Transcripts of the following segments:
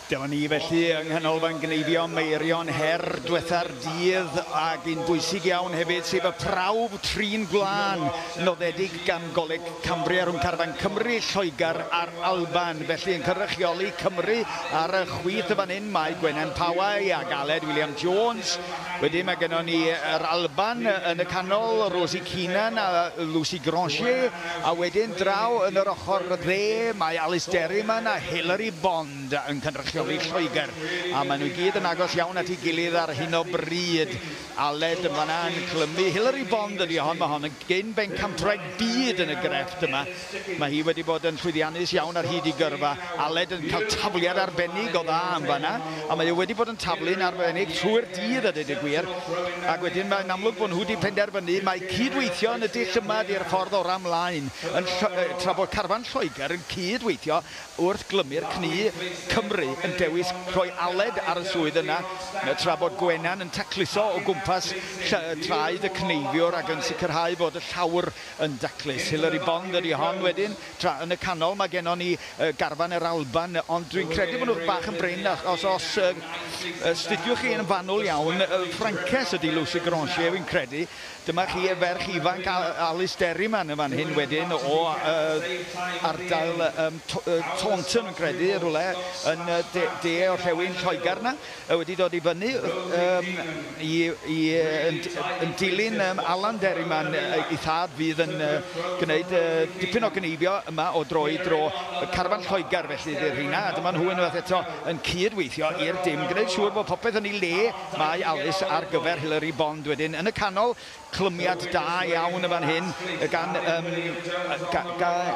Dyma ni felly yng Nghanolfan Gneifio Meirion, her diwetha'r dydd ac un bwysig iawn hefyd, sef y prawf trin gwlân noddedig gan Goleg Cambria rhwng carfan Cymru, Lloegr a'r Alban. Felly yn cynrychioli Cymru ar y chwith y fan hyn mae Gwenan Pawai ac Aled William Jones. Wedyn mae gennon ni yr Alban yn y canol, Rosie Keenan a Lucy Grangier, a wedyn draw yn yr ochr dde mae Alice Derriman a Hilary Bond yn cynrychioli Lloegr, a maen nhw i gyd yn agos iawn at ei gilydd ar hyn o bryd. Aled yn fan'na yn clymu Hilary Bond ydi hon, mae hon yn gyn bencampwraig byd yn y grefft yma. Mae hi wedi bod yn llwyddiannus iawn ar hyd ei gyrfa. Aled yn cael tafliad arbennig o dda yn fan'na, a mae o wedi bod yn taflu'n arbennig trwy'r dydd a dweud y gwir. Ac wedyn mae'n amlwg bod nhw wedi penderfynu mai cydweithio yn y dull yma ydi'r ffordd orau ymlaen, yn tra bod carfan Lloegr yn cydweithio wrth glymu'r cnu. Cymru yn dewis rhoi Aled ar y swydd yna, tra bod Gwenan yn tacluso o gwmpas traed y cneifiwr ac yn sicrhau bod y llawr yn daclus. Hilary Bond ydi hon wedyn, tra yn y canol mae gennon ni garfan yr Alban, ond dwi'n credu bod nhw bach yn brin, achos os astudiwch chi yn fanwl iawn, Ffrances ydi Lucy Grangier fi'n credu. Dyma chi y ferch ifanc Alice Derriman yn fan hyn wedyn o ardal Taunton yn credu, rhywle yn de, de orllewin Lloegr na, wedi dod i fyny yn dilyn Alan Derriman, ei thad fydd yn gwneud dipyn o gneifio yma o dro i dro. Carfan Lloegr felly ydy'r rheina, a dyma nhw unwaith eto yn cydweithio i'r dim, gwneud siŵr bod popeth yn ei le. Mae Alice ar gyfer Hilary Bond wedyn yn y canol, clymiad da iawn yn fan hyn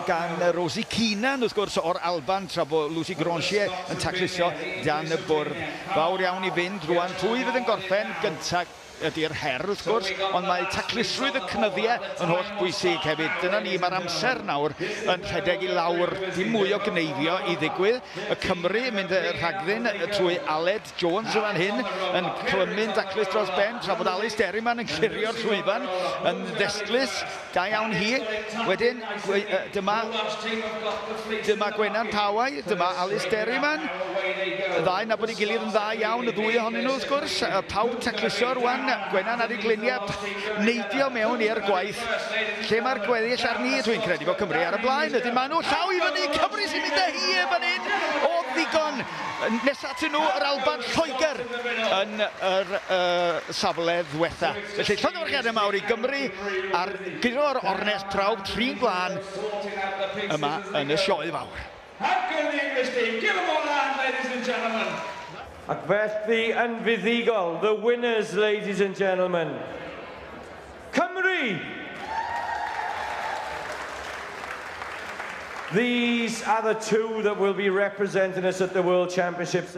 gan Rosie Keenan wrth gwrs o'r Alban, tra bod Lucy Grangier yn tacluso dan y bwrdd. Fawr iawn i fynd rwan, pwy fydd yn gorffen gyntaf ydy'r her wrth gwrs, ond mae taclusrwydd y cnyddiau yn holl bwysig hefyd. Dyna ni, mae'r amser nawr yn rhedeg i lawr, dim mwy o gneifio i ddigwydd. Y Cymru yn mynd rhagddyn trwy Aled Jones yn fan hyn, yn clymu'n daclus dros ben, tra bod Alice Derriman yn clirio'r llwyfan yn ddestlus. Da iawn hi. Wedyn, dyma Gwenan Pawai, dyma Alice Derriman. Y ddau nabod ei gilydd yn dda iawn, y ddwy ohonyn nhw wrth gwrs. Pawb yn tacluso rwan, Gwenan ar ei gliniau, neidio mewn i'r gwaith. Lle mae'r gweddill arni? Dwi'n credu bod Cymru ar y blaen. Ydyn maen nhw, llaw i fyny, Cymru sy'n mynd â hi fan hyn o ddigon. Nesa atyn nhw, yr Alban, Lloegr yn yr safle ddwetha. Felly llongyfarchiadau mawr i Gymru ar guro'r ornest prawf trin gwlân yma yn y sioe fawr. How good the English team. Give them all a hand, ladies and gentlemen. Ac felly yn fuddugol, the winners, ladies and gentlemen, Cymru! These are the two that will be representing us at the World Championships.